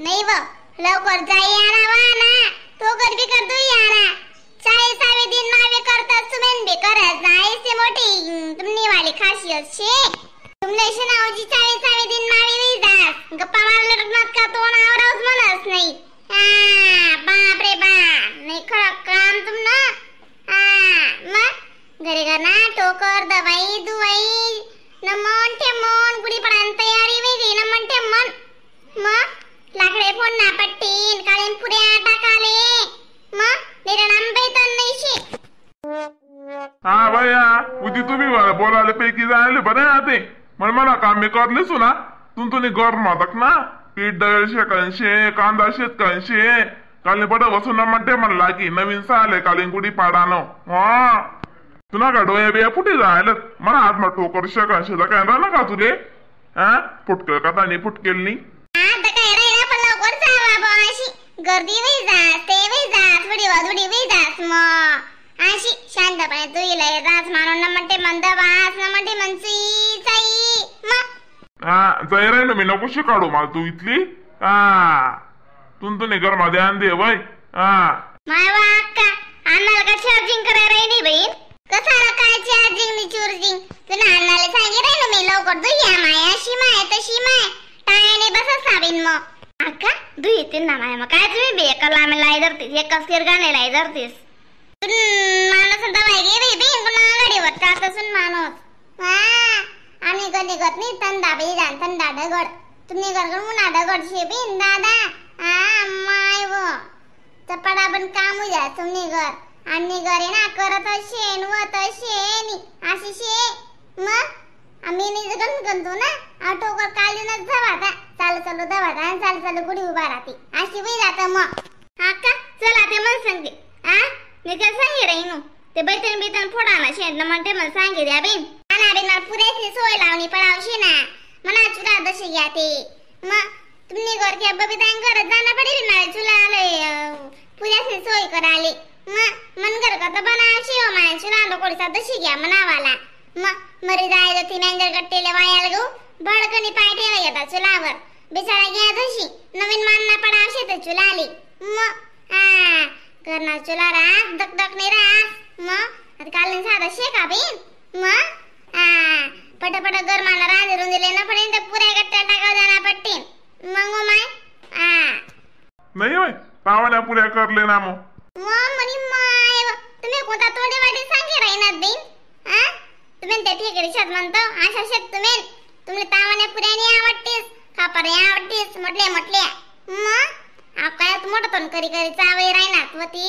नाही व लवकर जाई आणा वा ना तो कर बी कर दुई आणा चाळीसावे दिन मावे करता सुमेन बी करत नाही से मोठी तुमनी वाली खासियत शे तुमने नावजी 40वे दिन मावे नाही जास गप्पा मारले लग्नात का तो आवरावच म्हणस नाही. हा बाप रे बाप नाही खरं काम तुम ना. हा मग घरी घर ना टोकर दवाई दुवाई न मन ठे मन गुढी पडान तयारी वेगळी न मन ठे मन मग लाकडे फोन ना पट्टीन काळीन पुऱ्या टाकाले मग निरणाम बेतन नाही शे. हा बाया उदी तुम्ही बोलायला पैकी जायले बरं आते मग मला काम मी करले सुना तुम तुम्ही घर मादक ना पीठ दळ शेकनशे कांदा शेतकनशे काल बडं बसून म्हणते म्हणला की नवीन साले कालीन गुढी पाडानो. हा तुला का डोया बिया फुटी जायला मला हात मग ठोकर शेकनशे काय राहिला का तुले? हा फुटकल का तानी फुटकेल नी गर्दी वही जास ते वही जास वडी वादुडी वही जास मग अशी शांतपणे तुईला रास मारून न म्हणते मंद वास न म्हणते मनसुई चाई मग. हा जाई राहिलो मी नको शिकाडू मला तू इथली. हा तुम तुम्ही घरमा ध्यान दे वय. हा माय वा अक्का अन्नाला का चार्जिंग करायला राहिली बहीण कसाला काय चार्जिंग नी चुर्जिंग तुला अन्नाला सांगी राहिलो मी लवकर दुया माय अशी माय तशी माय टाळ्याने बसस ना बिन मग अक्का दुई तीन ना माय मग काय तुम्ही बी एका लांबे लाई धरतीस एकाच किरगाने लाई धरतीस माणूस दवाई घे बाई बहीण पुन्हा गाडीवर जात असून माणूस. हा आम्ही कधी गत नाही थंडा बाई जाण थंडा दगड तुम्ही गडगड उन्हा दगड शे बहीण दादा. हा माय व चपाडा पण काम उद्या तुम्ही घर आणि घरे ना करत शेन वत शेन अशी शे मग आम्ही नाही गण गणतो ना ऑटोकर कालीनच धावाता चालू चालू धावाता आणि चालू चालू गुढी उभा राहते अशी बाई जात मग. हा का चला ते मला सांगते. हा मी काय सांगे राहीनो ते बैतन बितन फोडा ना शेण म्हणते मला सांगे द्या बिन आणा बिन मला पुरेशी सोय लावणी पडावशी ना म्हणा चुला दशी घ्या ते मग तुम्ही घर घ्या बबिता घरात जाणं पडेल मला चुला आले पुऱ्याशी सोय कराली मग मन घर का तर बनावशी हो माया चुला लोकडचा दशी घ्या म्हणावाला मग मरी जायला ती मँजर गट्टेले वायाला गो बळकणी पाय ठेवा येतात चुलावर बिचारा घ्या दशी नवीन मानना पडावशी तर चुला आली मग. हा करणार चुला रास दक नाही रास मग आता काल साधा शेका बहीण मग. हा पटापट गरमाना रांधे रुंदिले ना पडेल तर पुऱ्या गट्ट्या टाकाव जाणार पट्टी मग माय. हा नाही होय पावाल्या पुऱ्या करले ना मग मग म्हणी माय तुम्ही कोणता तोंडे वाटे सांगे राहिनात बहीण. हा तुम्ही त्या ठेकडी शेत म्हणतो अशा शेत तुम्ही तुम्हाला तावाण्या पुऱ्याने आवडतेस खापरे आवडतेस म्हटले म्हटले मग आप काय मोठं तोंड करी करी चावई राहिनात व ती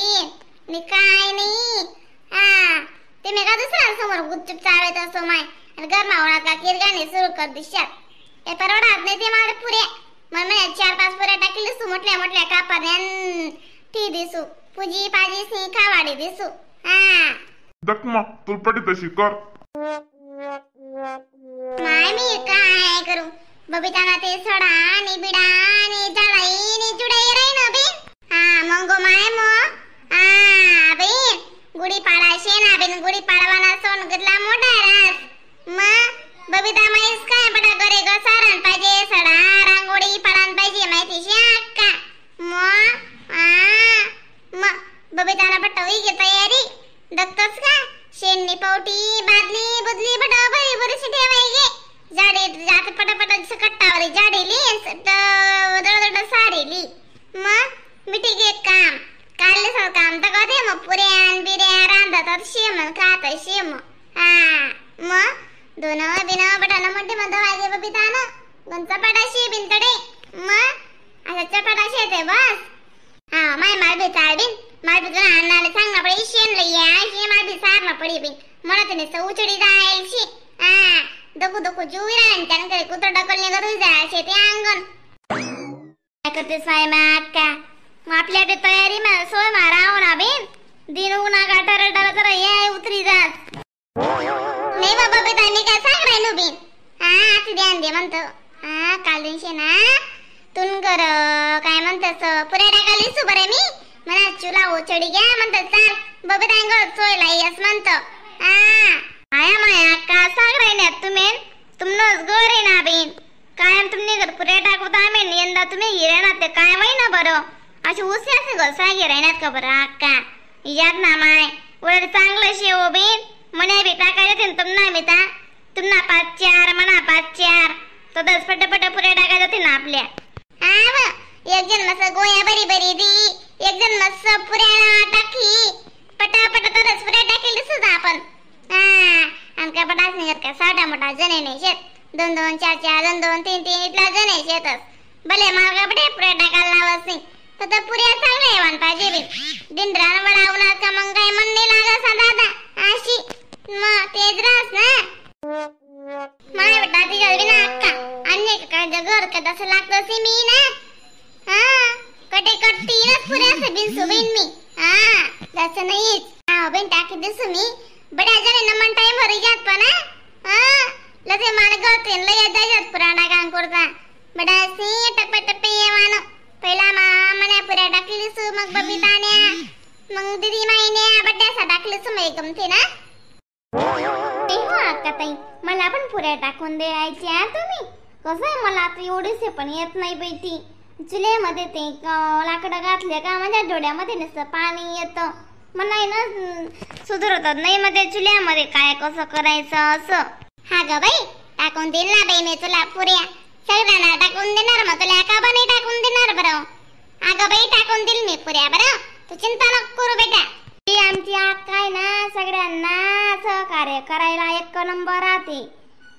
मी काय नाही. हा ते मी का दुसऱ्या समोर गुपचूप चावेत असो माय आणि गरमावळा का किरगाने सुरू कर दिशात हे परवडत नाही ते मला पुऱ्या मग म्हणे 4-5 पुऱ्या टाकली दिसू म्हटल्या म्हटल्या कापाऱ्यान ती दिसू पूजी पाजी सी खावाडी दिसू. हा दक मग तुलपटी तशी कर माय मी काय करू बबिताना ते सडा आणि बिडा आणि जळाई आणि जुडाई राही ना बी. हा मग माय मग हा बहीण गुढी पाडाशे ना बिन गुढी पाडवाना सोन गदला मोठा रास मग बबिता माईस काय बडा घरे घसारण पाहिजे सडा रांगोळी पाडान पाहिजे माहिती शे अक्का मग. हा मग बबिताना पटवी घे तयारी दत्तच का शेणनी पावटी बादली बुदली बडा बरी बरीशी ठेवाय गे जाडे जात पटापट कट्टावर जाडेली दडदड सारेली मग मिठी घे काम काढले सर काम तर कधी मग पुऱ्यान बिऱ्या रांधतात शेम खात शेम. हा मग दोन बिन बटाना म्हणते मग दवाई बबिताना गंचा चपाटाशी बिनतडे मग अशा चपाटाशी येते बस. हा माय माल बी चाल बिन माल बी तुला अन्नाला सांगणं पडे शेण लई या शे माल बी सारणं पडी बिन मला त्याने उचडी जाईल शी. हा दकू दकू जीव राहील त्यानंतर कुत्र ढकलणे करून जायचे ते अंगण काय करतेस माय अक्का मग आपल्या ते तयारी मा सोय मारा ना बिन दिन उन्हा गाठार डाला तर ये उतरी जात नाही बाबा बेटा मी काय सांग राहिलो बिन. हा असं ध्यान दे म्हणतो. हा काल दिवशी ना तुन कर काय म्हणतस पुऱ्या टाकाली बरं मी म्हणा चुला ओचडी घ्या म्हणतात चाल बबिता सोय लाई असं म्हणतो. हा आया माया का सांग राहिल्यात तुम्ही तुमनंच घर आहे ना बिन कायम तुमने घर पुऱ्या टाकवता आम्ही यंदा तुम्ही गिरे ते काय वय ना बरं अशी उसी असे घसा गिरायनात का बरं अक्का यात ना माय वर चांगलं शेव बिन मने बी टाकायचे तुमना मिता तुमना 5-4 म्हणा 5-4 तो 10 पटपट पुऱ्या टाकायच्या होते ना आपल्या. हा एक जण मस्त गोया बरी बरी दी एक जण मस्त पुऱ्या टाकी पटापट तरच पुऱ्या टाकेल सुद्धा आपण. हा आणि कपडाच निघत का साठा मोठा जण नाही शेत 2-2 4-4 2-2 3-3 इथला जण आहे शेतच भले मार्ग बडे पुऱ्या टाकायला लावत नाही तर पुऱ्या चांगल्या येवान पाहिजे बी दिनरान वडा उन्हात का मग काय मन नाही लागत दादा अशी मग तेच रास ना माय बेटा ती जल्दी ना अक्का अन्य का घर का तसं लागतं सी मी ना. हा कटे कट तीनच पुऱ्या असे बिन सुबीन मी. हा तसं नाहीच हा बिन टाकी दिसू मी बड्या जण नमन टाइम वर जात पण. हा लते मला गळते लय जात पुरा टाकां करता बडा सी टप्पे टप्पे येवानो पहिला मा मने पुऱ्या टाकली सु मग बबितान्या मग दीदी माईन्या बड्या सा टाकली सु मग गमते ना. ते हो अक्का ताई मला पण पुऱ्या टाकून द्यायच्या तुम्ही कसं आहे मला आता एवढीसे पण येत नाही बाई ती चुल्यामध्ये ते लाकडं घातले का माझ्या डोळ्यामध्ये नुसतं पाणी येतं मला आहे ना सुधरवतात नाही मग ते चुल्यामध्ये काय कसं करायचं असं. हा ग बाई टाकून देईल ना बाई मी तुला पुऱ्या सगळ्यांना टाकून देणार मग तुला का नाही टाकून देणार बरं. अगं बाई टाकून देईल मी पुऱ्या बरं तू चिंता नको करू बेटा. ती आमची अक्का आहे ना सगळ्यांना सहकार्य करायला एक नंबर राहते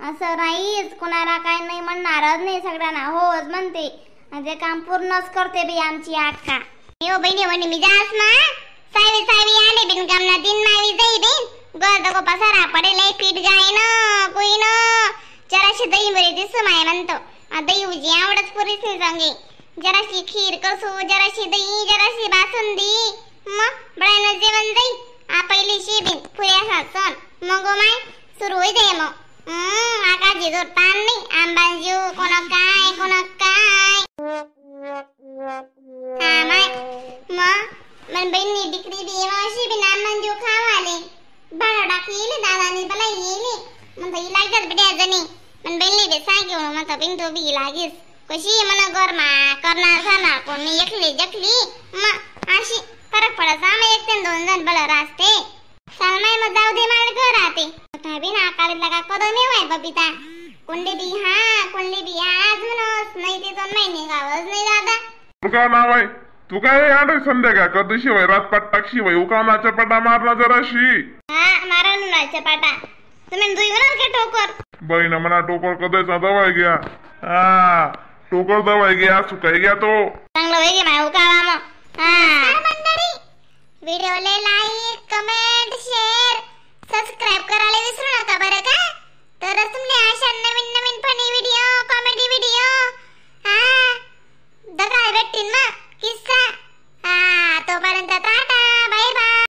असं नाहीच कोणाला काय नाही म्हणणारच नाही सगळ्यांना होच म्हणते आणि ते काम पूर्णच करते बाई आमची अक्का. हो बहिणी म्हणे मी जास ना सावी सावी आले बिन कामना दिन मावी जाई बिन गोल पसारा पडेल पीठ गाय ना कुई ना जराशी दही मरे दिसू माय म्हणतो दही उजी आवडच पुरीच नाही सांगे जराशी खीर कसू जराशी दही जराशी बासुंदी मग बळानं जेवण जाई आ पहिली शी बिन पुऱ्या सण मग माय सुरू होई जाई मग. आकाजी जोर ताण नाही आंबान जीव कोण काय कोण काय. हा माय मग मन बहिणी डिकरी बी मावशी बी आंबान जीव खावाले भाडा टाकी दादानी मला येईल मग ही लागतात बेट्या जणी मन बहिणी बी सांग म्हणतो बिन तो बी लागीस कशी मन गरमा करणार झाला कोणी एकली जकली मग अशी फरक पडत आम्ही एक ते 2 जण बळ रास्ते चाल माय मग जाऊ दे मला घर राहते बी ना काळीला का कदम आहे बबिता कोणले बी हा कोणले बी आज म्हणूस नाही ते 2 महिने गावच नाही दादा. तू का नाव आहे तू काय आडे संध्याकाळ कधी शिवाय रात पाट टाकशी वय उकानाच्या पाटा मारला जराशी. हा मारा नुनाच्या पाटा तुम्ही दुई होणार का ठोकर बहिण म्हणा टोकर कदायचा दवाय घ्या. हा टोकर दवाय घ्या सुकाय घ्या तो चांगलं वय घे माय उकावा मग